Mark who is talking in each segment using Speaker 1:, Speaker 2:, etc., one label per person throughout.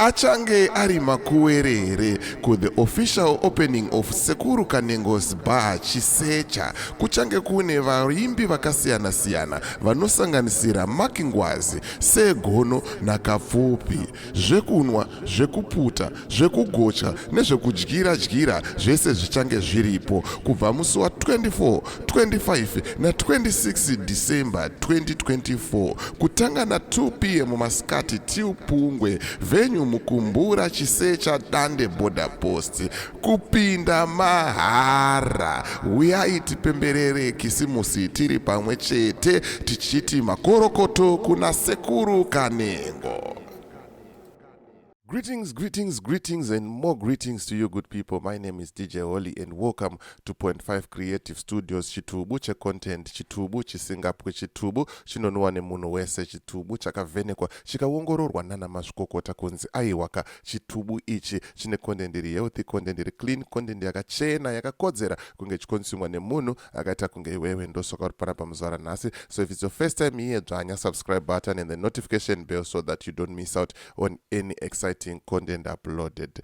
Speaker 1: Achange ari makuwerere ku the official opening of Sekuru Kanengo's Bar Chisecha. Kuchange kune vaimbi vakasiyana-siyana vanosanganisira Mark Ngwazi, Segono naKapfupi. Zvekunwa, zvekuputa, zvekugocha nezvekudyira dyira zvese zvichange zviripo kubva musi wa24, 25 na26 December 2024 kutanga na2 p.m. Masikati till pungwe. Venue Mukumbura, Chisecha, Dande Border Post. Kupinda mahara. Uyai tipemberere Kisimusi tiri pamwe chete, tichiti makorokoto kuna Sekuru Kanengo. Greetings, greetings, greetings, and more greetings to you, good people. My name is DJ Holly, and welcome to Point 5 Creative Studios. Chitubu checontent, chitubu chisingapwe, chitubu chinonwiwa nemunhu wese, chitubu chakavhenekwa, chikaongororwa nana mazvikokota kunzi aiwaka, chitubu ichi chine content iri healthy, content iri clean, content yakachena, yakakodzera kunge chikonsumwa nemunhu akaita kunge iwewe. Ndosaka uri panapa muzuva ranhasi. So if it's your first time here, dzvanya subscribe button and the notification bell so that you don't miss out on any exciting content uploaded.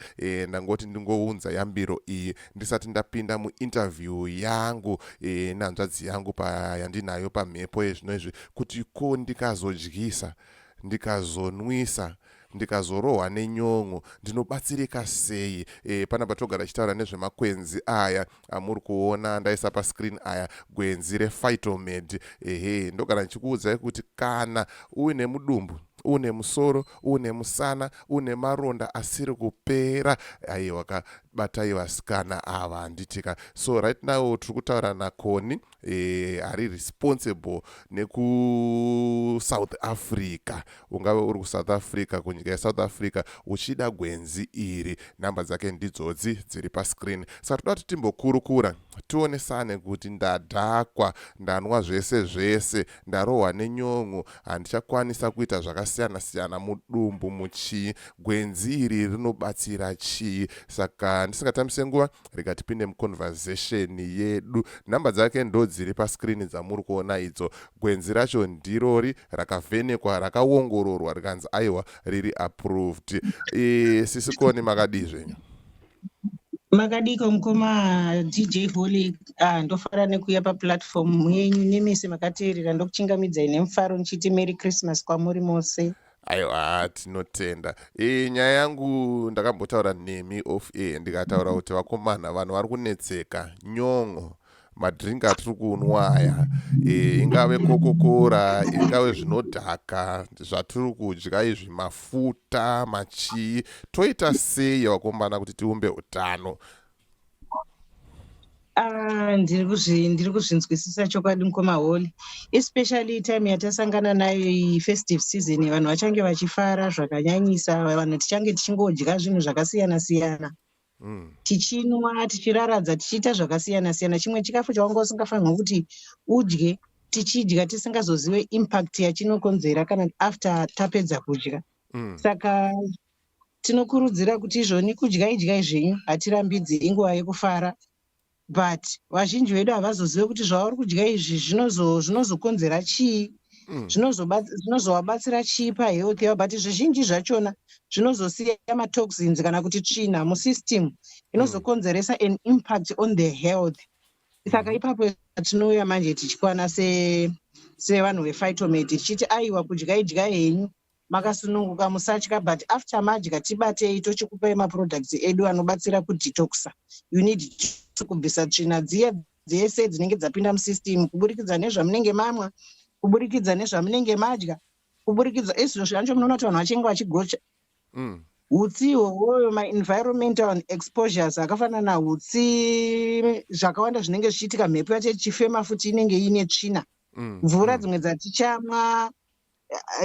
Speaker 1: Ndangoti ndingounza yambiro iyi ndisati ndapinda muinterview yangu nehanzvadzi yangu yandinayo pamhepo yezvino izvi, kuti ko ndikazodyisa, ndikazonwisa, ndikazorohwa nenyon'o, ndinobatsirika sei? Panapa togara tichitaura nezvemakwenzi aya amuri kuona ndaisa pascreen aya, gwenzi rePhytomed. Ehe, ndogara ndichikuudzai kuti kana uine mudumbu, une musoro, une musana, une maronda asiri kupera, aiwa, kabatai vasikana ava, handitika? So right now tiri kutaura naKoni ari responsible nekuSouth Africa. Ungave uri kuSouth Africa, kunyika yeSouth Africa, uchida gwenzi iri, nhamba dzake ndidzodzi dziri pascreen. Saka toda kuti timbokurukura, tionesane kuti ndadhakwa, ndanwa zvese zvese, ndarohwa nenyon'o, handichakwanisa kuita zvakasiyana siyana, mudumbu muchii, gwenzi iri rinobatsira chii? Saka ndisingatambise nguva, rega tipinde muconversation yedu. Nhamba dzake ndo dziri pascreen dzamuri kuona idzo. Gwenzi racho ndirori rakavhenekwa, rakaongororwa, rikanzi aiwa, riri approved. Sisi Koni, makadii zvenyu?
Speaker 2: Makadiko, mukoma DJ Holly? Ah, ndofara nekuuya paplatform yenyu nemise makateerera. Ndokuchingamidzai nemufaro ndichiti Merry Christmas kwamuri mose.
Speaker 1: Aiwa, tinotenda. Nyaya yangu ndakambotaura nemi off air, ndikataura kuti vakomana, vanhu vari kunetseka, nyon'o, madrinks atiri kunwa aya, ingave Coca-Cola, ingave zvinodhaka zvatiri kudya izvi, mafuta, machii, toita sei vakomana kuti tiumbe utano?
Speaker 2: Ah, ndiri kuzvinzwisisa chokwadi, mukoma Holly, especially time yatasangana nayo iyi, festive season. Vanhu vachange vachifara zvakanyanyisa, vanhu tichange tichingodya zvinhu zvakasiyana siyana, tichinwa, tichiraradza, tichiita zvakasiyana siyana. Chimwe chikafu chawanga usingafanirwa kuti udye, tichidya tisingazozive impact yachinokonzera kana after tapedza kudya. Saka tinokurudzira kuti izvoni kudya, idyai zvenyu, hatirambidzi, inguva yekufara, but vazhinji vedu havazozive kuti zvauri kudya izvi zvinozokonzera chii, zvinozovabatsira chii pahealth yavo. But zvizhinji zvachona zvinozosiya matoxins kana kuti tsvina musystem inozokonzeresa an impact on the health. Saka ipapo tinouya manje tichikwana sevanhu vePhytomed tichiti aiwa, kudya idyai henyu makasununguka, musatya, but after madya tibatei, tochikupai maproducts edu anobatsira kudetoxa. You need kubvisa tsvina dziya dzese dzinenge dzapinda musystem kuburikidza nezvamunenge mamwa, kuburikidza nezvamunenge madya, kuburikidza izvo zvacho. Munoona kuti vanhu vachinge vachigocha hutsi ihwohwoyo, maenvironmental exposures akafanana hutsi, zvakawanda zvinenge zvichiitika, mhepo yacho ichifema futi inenge iine tsvina, mvura dzimwe dzatichamwa,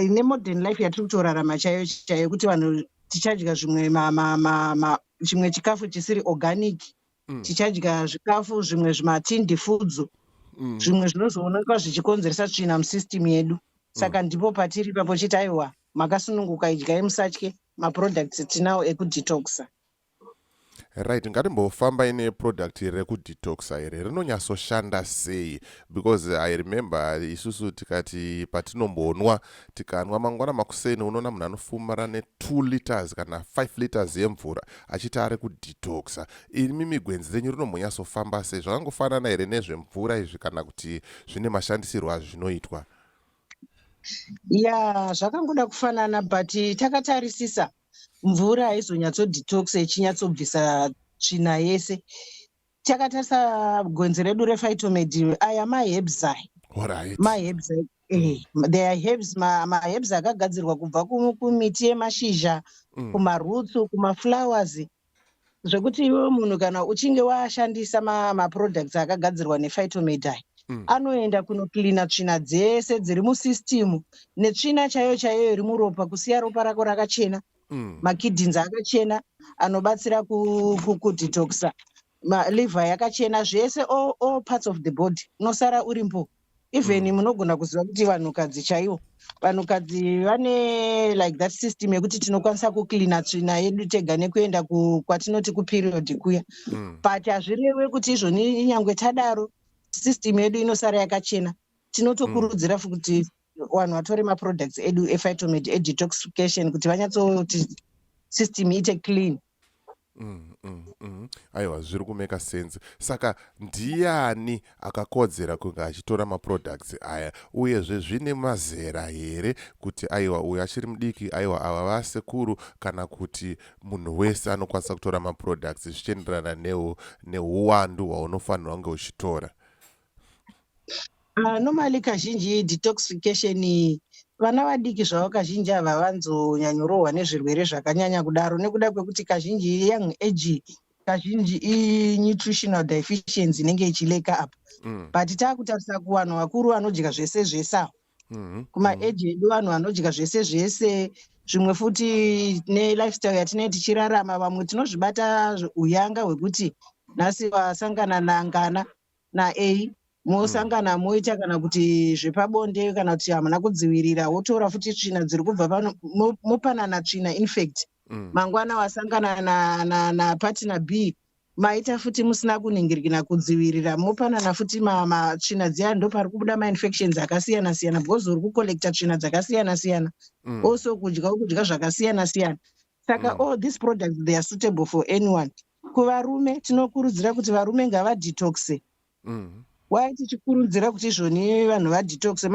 Speaker 2: nemodern life yatiri kutorarama chaiyo chaiyo, kuti vanhu tichadya zvimwe chimwe chikafu chisiri organic, tichadya zvikafu zvimwe zvimatinned foods, zvimwe zvinozoonekwa zvichikonzeresa tsvina musystem yedu. Saka ndipo patiri ipapo chiti aiwa, makasununguka, idyai, musatye, maproducts tinawo ekudetoxa.
Speaker 1: Right, ngatimbofambai neproduct rekudetoxa here. Rinonyatsoshanda sei? Because I remember isusu tikati patinombonwa, tikanwa mangwana makuseni, unoona munhu anofumara ne2 liters kana 5 liters yemvura achiti ari kudetoxa. Imi gwenzi renyu rinombonyatsofamba sei? Zvakangofanana here nezvemvura izvi, kana kuti zvine mashandisirwo azvinoitwa?
Speaker 2: Ya, zvakangoda kufanana, but takatarisisa mvura haizonyatsodetoxa ichinyatsobvisa tsvina yese. Takatarisa gwenzi redu rePhytomed, aya maherbs aya. Maherbs, they are herbs, maherbs akagadzirwa kubva kumiti yemashizha, kumaroots, kumaflowers, zvekuti iwe munhu kana uchinge washandisa maproducts akagadzirwa nePhytomed aya, anoenda kunocleana tsvina dzese dziri musystem, netsvina chaiyo chaiyo iri muropa, kusiya ropa rako rakachena, makidneys akachena, anobatsira kudetoxa, liver yakachena, zvese, all parts of the body unosara urimpo. Even munogona kuziva kuti vanhukadzi chaivo, vanhukadzi vane like that system yekuti tinokwanisa kucleana tsvina yedu tega nekuenda kwatinoti kuperiod kuya. But hazvirevi kuti izvoni nyangwe tadaro system yedu inosara yakachena. Tinotokurudzira kuti vanhu vatore maproducts edu ePhytomed edetoxification kuti vanyatsoti system iite clean.
Speaker 1: Aiwa, zviri kumeka sense. Saka ndiani akakodzera kunge achitora maproducts aya? Uyezve zvine mazera here, kuti aiwa, uyu achiri mudiki, aiwa, ava vasekuru, kana kuti munhu wese anokwanisa kutora maproducts zvichienderana neuwandu hwaunofanirwa kunge uchitora?
Speaker 2: Normally kazhinji detoxification, vana vadiki zvavo kazhinji ava vanzonyanyorohwa nezvirwere zvakanyanya kudaro, nekuda kwekuti kazhinji young age, kazhinji inutritional deficiency inenge ichileka apa. But taakutarisa kuvanhu vakuru vanodya zvese zvese ava, kumaage edu, vanhu vanodya zvese zvese, zvimwe futi nelifestyle yatinenge tichirarama, vamwe tinozvibata uyanga hwekuti nhasi wasangana nangana na mosangana, moita kana kuti zvepabonde, kana kuti hamuna kudzivirira, wotora futi tsvina dziri kubva pano, mopanana tsvina. Infact, mangwana wasangana napartner B, maita futi musina kuningirikina kudzivirira, mopanana futi matsvina dziya, ndo pari kubuda mainfections akasiyana siyana, because uri kucollecta tsvina dzakasiyana siyana. Also kudya, kudya zvakasiyana siyana. Saka all these products, they are suitable for anyone. Kuvarume tinokurudzira kuti varume ngavadetoxe. Wai tichikurudzira kuti izvoni vanhu vadetoxe?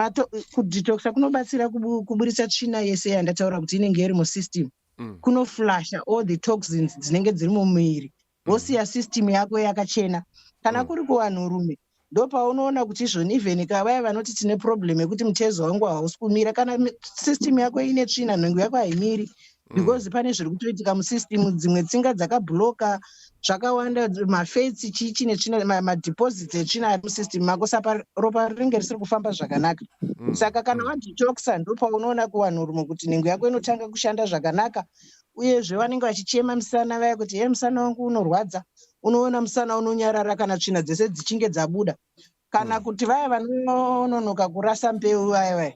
Speaker 2: Kudetoxa kunobatsira kuburitsa tsvina yese yandataura kuti inenge iri musystem. Kunoflusha all the toxins dzinenge dziri mumuviri, wosiya system yako yakachena. Kana kuri kuvanhurume, ndopaunoona kuti izvoni even kavaya vanoti tine problem yekuti mutezo wangu hausi kumira, kana system yako ine tsvina, nhengo yako haimiri, because pane zviri kutoitika musystem, dzimwe tsinga dzakabloka, zvakawanda, mafats, chichi netsvina, madeposits etsvina ari musystem mako, saka ropa rinenge risiri kufamba zvakanaka. Saka kana wadetoxa, ndopaunoona kuvanhurume kuti nhengo yako inotanga kushanda zvakanaka. Uyezve vanenge vachichema musana vaya kuti, "Ye, musana wangu unorwadza," unoona musana unonyarara kana tsvina dzese dzichinge dzabuda. Kana kuti vaya vanononoka kurasa mbeu vaya vaya,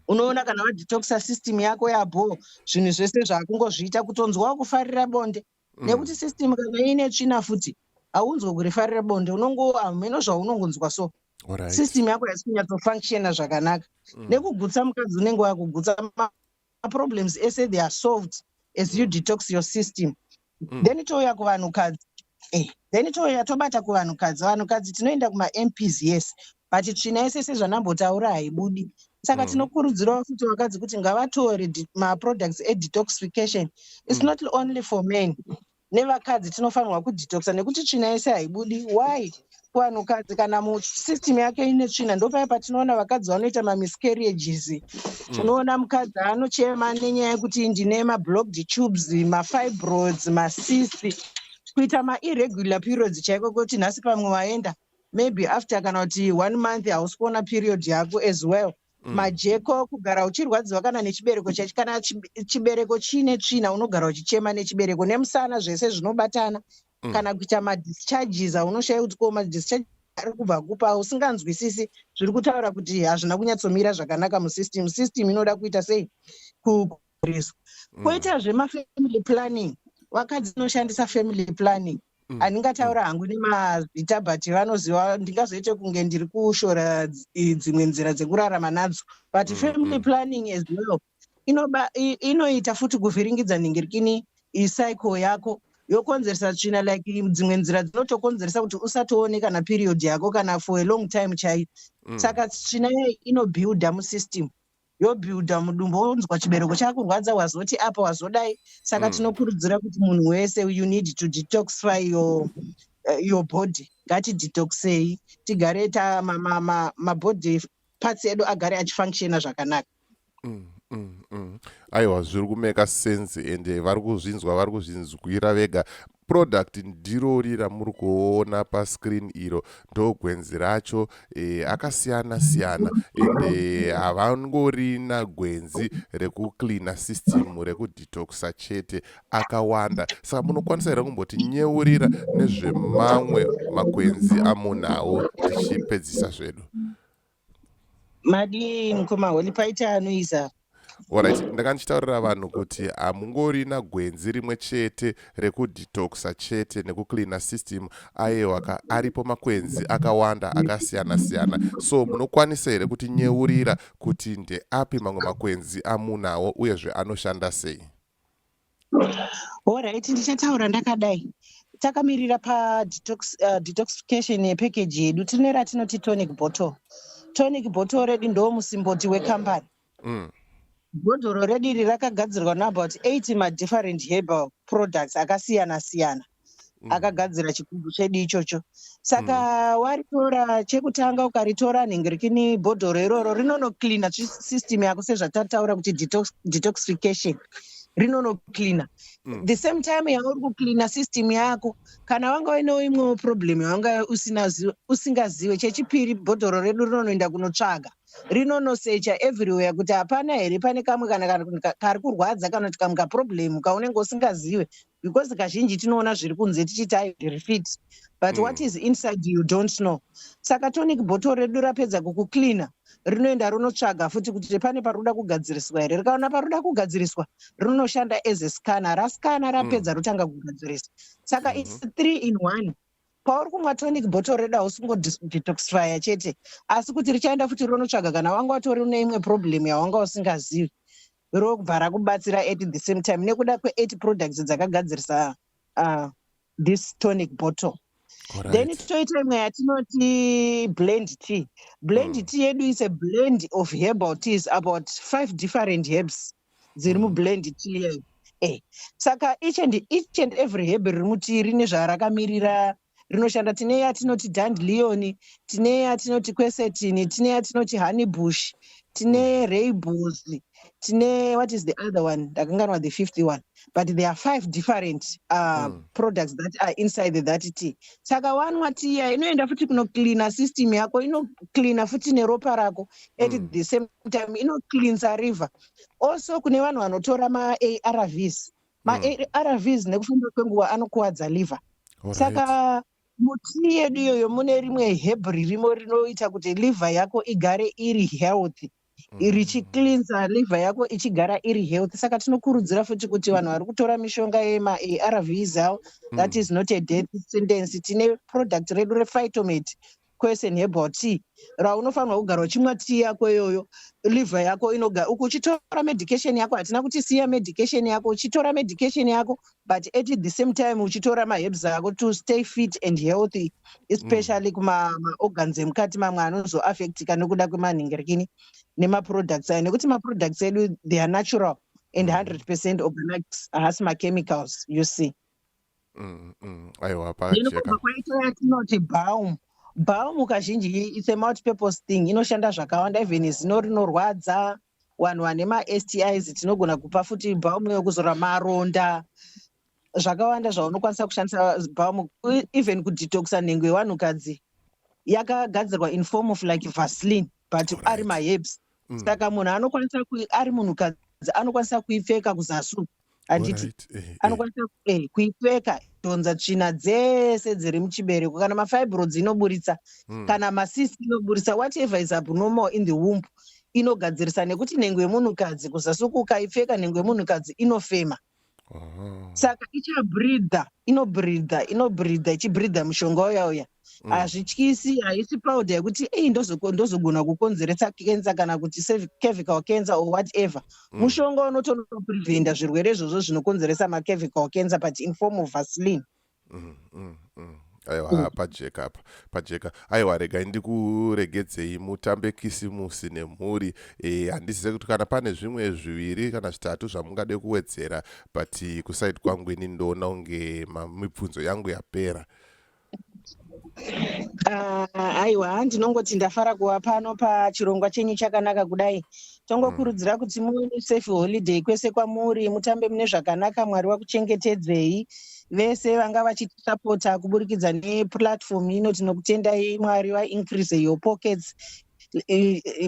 Speaker 2: unoona kana wadetoxa, system yako yabho, zvinhu zvese zvakungozviita, kutonzwawo kufarira bonde, nekuti system kana iine tsvina futi haunzwi kurifarira bonde, unongo hameno zvaunongonzwa. So system yako haisi kunyatsofunctiona zvakanaka. Nekugutsa mukadzi, unenge wakugutsa, maproblems ese they are solved as you detox your system. Then touya kuvanhukadzi, then touya tobata kuvanhukadzi. Vanhukadzi tinoenda kumaMPs, yes, but tsvina yese sezvanambotaura haibudi. Saka tinokurudzirawo futi vakadzi kuti ngavatore maproducts edetoxification. It's not only for men, nevakadzi tinofanirwa kudetoxa nekuti tsvina yese haibudi. Why? Kuvanhukadzi kana musystem yake ine tsvina, ndopaya patinoona vakadzi vanoita mamiscarriages. Unoona mukadzi anochema nenyaya yekuti ndine mablocked tubes, mafibroids, macysts, kuita mairregular periods chaiko, kuti nhasi pamwe waenda, maybe after kana kuti one month hausi kuona period yako as well. Majeko, kugara uchirwadziwa kana nechibereko chacho. Kana chibereko chiine tsvina, unogara uchichema nechibereko nemusana, zvese zvinobatana. Kana kuita madischarges aunoshaya kuti ko madischarge ari kubva kupa, usinganzwisisi, zviri kutaura kuti hazvina kunyatsomira zvakanaka musystem. System inoda kuita sei? Kureswa. Koitazve mafamily planning. Vakadzi vanoshandisa family planning, handingataura hangu nemazita, but vanoziva. Ndingazoite kunge ndiri kushora dzimwe nzira dzekurarama nadzo, but family planning as well inoita futi kuvhiringidza nhingirikini icycle yako, yokonzeresa tsvina. Like dzimwe nzira dzinotokonzeresa kuti usatoone kana period yako kana for a long time chaiyo. Saka tsvina yayi inobuilda musystem, yobuilda mudumbu, wonzwa chibereko chakurwadza, wazoti apa wazodai. Saka tinokurudzira kuti munhu wese, you need to detoxify your body. Ngatidetoxei, tigare ta mabody parts edu agare achifunctiona zvakanaka.
Speaker 1: Aiwa, zviri kumeka sense, ende vari kuzvinzwa, vari kuzvinzwira vega. Product ndirori ramuri kuona pascreen iro, ndo gwenzi racho. Akasiyana siyana, ende havangorina gwenzi rekucleana system, rekudetoxa chete, akawanda. Saka munokwanisa here kumbotinyeurira nezvemamwe makwenzi amunawo tichipedzisa zvedu?
Speaker 2: Madi, mukoma Holi, paita anoisa.
Speaker 1: Alright, ndanga ndichitaurira vanhu kuti hamungorina gwenzi rimwe chete rekudetoxa chete nekucleana system. Aiwa ka, aripo makwenzi akawanda akasiyana siyana. So munokwanisa here kutinyeurira kuti ndeapi mamwe makwenzi amunawo, uyezve anoshanda sei?
Speaker 2: Alright, ndichataura ndakadai. Takamirira padetoxification yepackage yedu, tine ratinoti tonic bottle. Tonic bottle redu ndo musimboti wekambani. Bhodhoro redu iri rakagadzirwa naabout 80 madifferent herbal products akasiyana siyana akagadzira chigubhu chedu ichocho. Saka waritora chekutanga, ukaritora nhingirikini, bhodhoro iroro rinonocleana system yako sezvatataura kuti detoxification, rinonocleana. The same time yauri kucleana system yako, kana wanga uinewo imwewo problem yawanga usingazive, chechipiri, bhodhoro redu rinonoenda kunotsvaga, rinonosecha everywhere kuti hapana here pane kamwe kana kari kurwadza kana kuti kamwe kaproblem kaunenge usingazive, because kazhinji tinoona zviri kunze tichiti ai ndiri fit, but what is inside you don't know. Saka tonic bottle redu rapedza kukucleana, rinoenda rinotsvaga futi kuti pane pari kuda kugadziriswa here. Rikaona pari kuda kugadziriswa, rinoshanda as a scanner. Rascana, rapedza, rotanga kugadzirisa. Saka it's three in one. Pauri kumwa tonic bottle redu, hausingodetoxifya chete, asi kuti richaenda futi ronotsvaga kana wanga watori neimwe problem yawanga usingazivi, robva rakubatsira at the same time, nekuda kwe8 products dzakagadzirisa this tonic bottle. Then toita imwe yatinoti blend tea. Blend tea yedu is a blend of herbal teas, about five different herbs dziri mublend tea yedu. Saka each and every herb riri mutii rine zvarakamirira, rinoshanda. Tine yatinoti dandelion, tine yatinoti quercetin, tine yatinoti honeybush, tine rooibos, tine, what is the other one? Ndakanganwa the fifth one, but there are five different products that are inside that tea. Saka wanwa tea iya, inoenda futi kunocleana system yako, inocleana futi neropa rako at the same time, inocleansa liver also. Kune vanhu vanotora maARVs, maARVs nekufamba kwenguva anokuwadza liver. Saka mutii yedu iyoyo mune rimwe herb ririmo rinoita kuti liver yako igare iri healthy, richicleansa liver yako ichigara iri healthy. Saka tinokurudzira futi kuti vanhu vari kutora mishonga yemaARVs avo, that is not a death sentence. Tine product redu rePhytomed Quercetin herbal tea raunofanirwa kugara uchimwa tea yako iyoyo. Liver yako inogara uku uchitora medication yako. Hatina kuti siya medication yako. Uchitora medication yako, but at the same time uchitora maherbs ako to stay fit and healthy, especially kumaorgans emukati mamwe anozoaffectika nekuda kwemanhingirikini nemaproducts ayo, nekuti maproducts edu, they are natural and 100% organics, haasi machemicals, you see.
Speaker 1: Aiwa,
Speaker 2: Then
Speaker 1: pajeka.
Speaker 2: Kubva kwaita yatinoti balm. Balm kazhinji it's a multipurpose thing, inoshanda zvakawanda. Even zino rinorwadza, vanhu vane maSTIs, tinogona kupa futi balm yekuzora maronda. Zvakawanda zvaunokwanisa kushandisa balm, even kudetoxa nhengo yevanhukadzi. Yakagadzirwa in form of like vaseline, but ari maherbs. Saka munhu anokwanisa ari munhukadzi anokwanisa kuipfeka kuzasu, handiti?
Speaker 1: Alright.
Speaker 2: Anokwanisa kuipfeka, dhonza tsvina dzese dziri muchibereko, kana mafibroids inoburitsa, kana macysts inoburitsa, whatever is abnormal in the womb inogadzirisa, nekuti nhengo yemunhukadzi kuzasi uku, ukaipfeka, nhengo yemunhukadzi inofema. Saka ichabreatha, inobreatha, inobreatha, ichibreatha mushonga uya uya. Hazvityisi, haisi powder yekuti ei ndozogona kukonzeresa cancer kana kuti cervical cancer or whatever. Mushonga unotonopreventa zvirwere izvozvo zvinokonzeresa macervical cancer, but in form of Vaseline.
Speaker 1: Aiwa, pajeka apa, pajeka. Aiwa, regai ndikuregedzei mutambe Kisimusi nemhuri. Handizive kuti kana pane zvimwe zviviri kana zvitatu zvamungade kuwedzera, but kuside kwangu ini ndoona kunge mibvunzo yangu yapera.
Speaker 2: Ah, aiwa, ndinongoti ndafara kuva pano pachirongwa chenyu chakanaka kudai. Tongokurudzira kuti muve nesafe holiday kwese kwamuri, mutambe mune zvakanaka. Mwari wakuchengetedzei. Vese vanga vachitisapota kuburikidza neplatform ino, tinokutendai. Mwari vaincrease your pockets.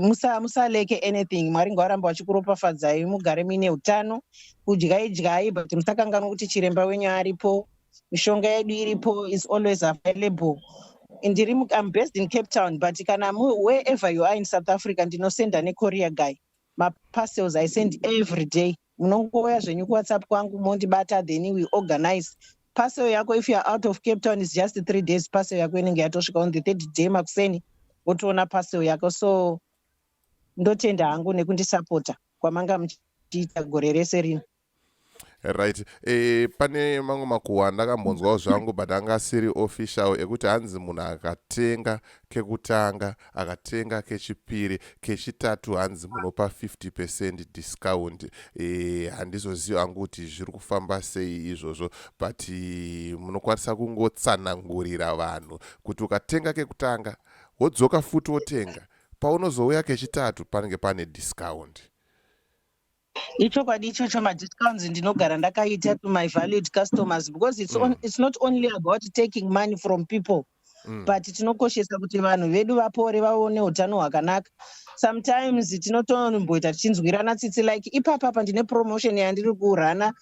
Speaker 2: Musaleke anything. Mwari ngavaramba vachikuropafadzai, mugare muine utano. Kudyai dyai, but musakanganwa kuti chiremba wenyu aripo, mishonga yedu iripo, is always available. Ndiri I'm based in Cape Town, but kana wherever you are in South Africa, ndinosenda necourier guy maparcels. I send every day. Munongouya zvenyu kuWhatsApp kwangu, mondibata, then we organize parcel yako. If you are out of Cape Town, is just 3 days, parcel yako inenge yatosvika. On the third day makuseni wotoona parcel yako. So ndotenda hangu nekundisapota kwamanga muchiita gore rese rino.
Speaker 1: Right, pane mamwe makuhwa andakambonzwawo zvangu, but anga asiri official, ekuti hanzi munhu akatenga kekutanga, akatenga kechipiri, kechitatu, hanzi munopa 50% discount. Handizozivi hangu kuti zviri kufamba sei izvozvo, but munokwanisa kungotsanangurira vanhu kuti ukatenga kekutanga, wodzoka futi wotenga, paunozouya kechitatu panenge pane discount.
Speaker 2: Ichokwadi ichocho. Madiscounts ndinogara ndakaita to my valued customers because it's not only about taking money from people, but tinokoshesa kuti vanhu vedu vapore, vaone utano hwakanaka. Sometimes tinotomboita tichinzwirana tsitsi. Like ipapapa ndine promotion yandiri kurana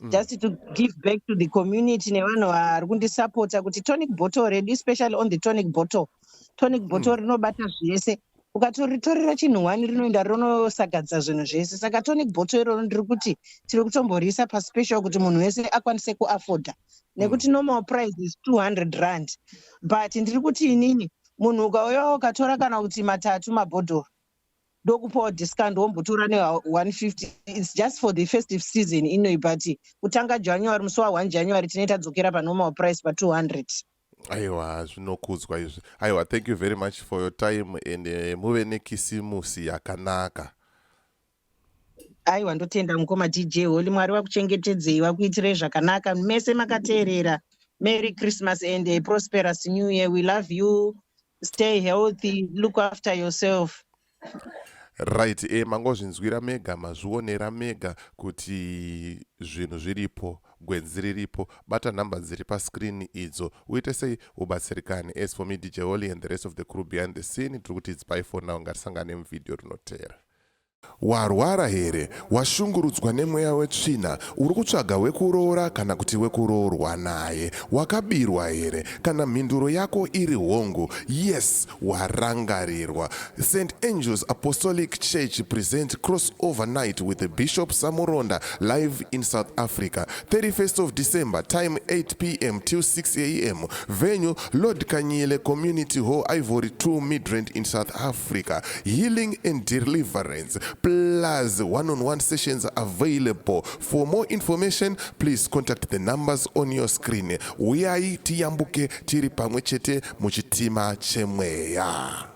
Speaker 2: just to give back to the community nevanhu vari kundisapota, kuti tonic bottle redu, especially on the tonic bottle, tonic bottle rinobata zvese. Ukatoritorera chinhu one, rinoenda rinosagadza zvinhu zvese. Saka tonic bottle iroro ndiri kuti tiri kutomboriisa paspecial kuti munhu wese akwanise kuafforda, nekuti normal price is R200, but ndiri kuti inini munhu ukauya ukatora kana kuti matatu mabhodhoro, ndokupawo discount, wombotora ne150. It's just for the festive season inoi, but kutanga January, musi wa1 January, tinee tadzokera panormal price pa200.
Speaker 1: Aiwa, zvinokudzwa izvi. Aiwa, thank you very much for your time and muve neKisimusi yakanaka.
Speaker 2: Aiwa, ndotenda mukoma DJ Holy. Mwari vakuchengetedzei, vakuitirei zvakanaka mese makateerera. Merry Christmas and a prosperous New Year. We love you. Stay healthy, look after yourself.
Speaker 1: Right, mangozvinzwira mega, mazvionera mega kuti zvinhu zviripo, gwenzi riripo. Bata nhamba dziri pascreen idzo, uite sei, ubatsirikane. As for me, DJ Holy, and the rest of the crew behind the scene, tiri kuti it's bye for now. Ngatisangane muvhidhiyo rinotera. Warwara here? Washungurudzwa nemweya wetsvina? Uri kutsvaga wekuroora kana kuti wekuroorwa naye? Wakabirwa here? Kana mhinduro yako iri hongu, yes, warangarirwa. St Angels Apostolic Church present Crossover Night with the Bishop Samuronda live in South Africa, 31st of December, time 8 p.m. till 6 a.m., venue Lord Kanyile Community Hall, Ivory 2, Midrand in South Africa. Healing and deliverance plus one-on-one sessions available. For more information, please contact the numbers on your screen. Uyai tiyambuke tiri pamwe chete muchitima chemweya.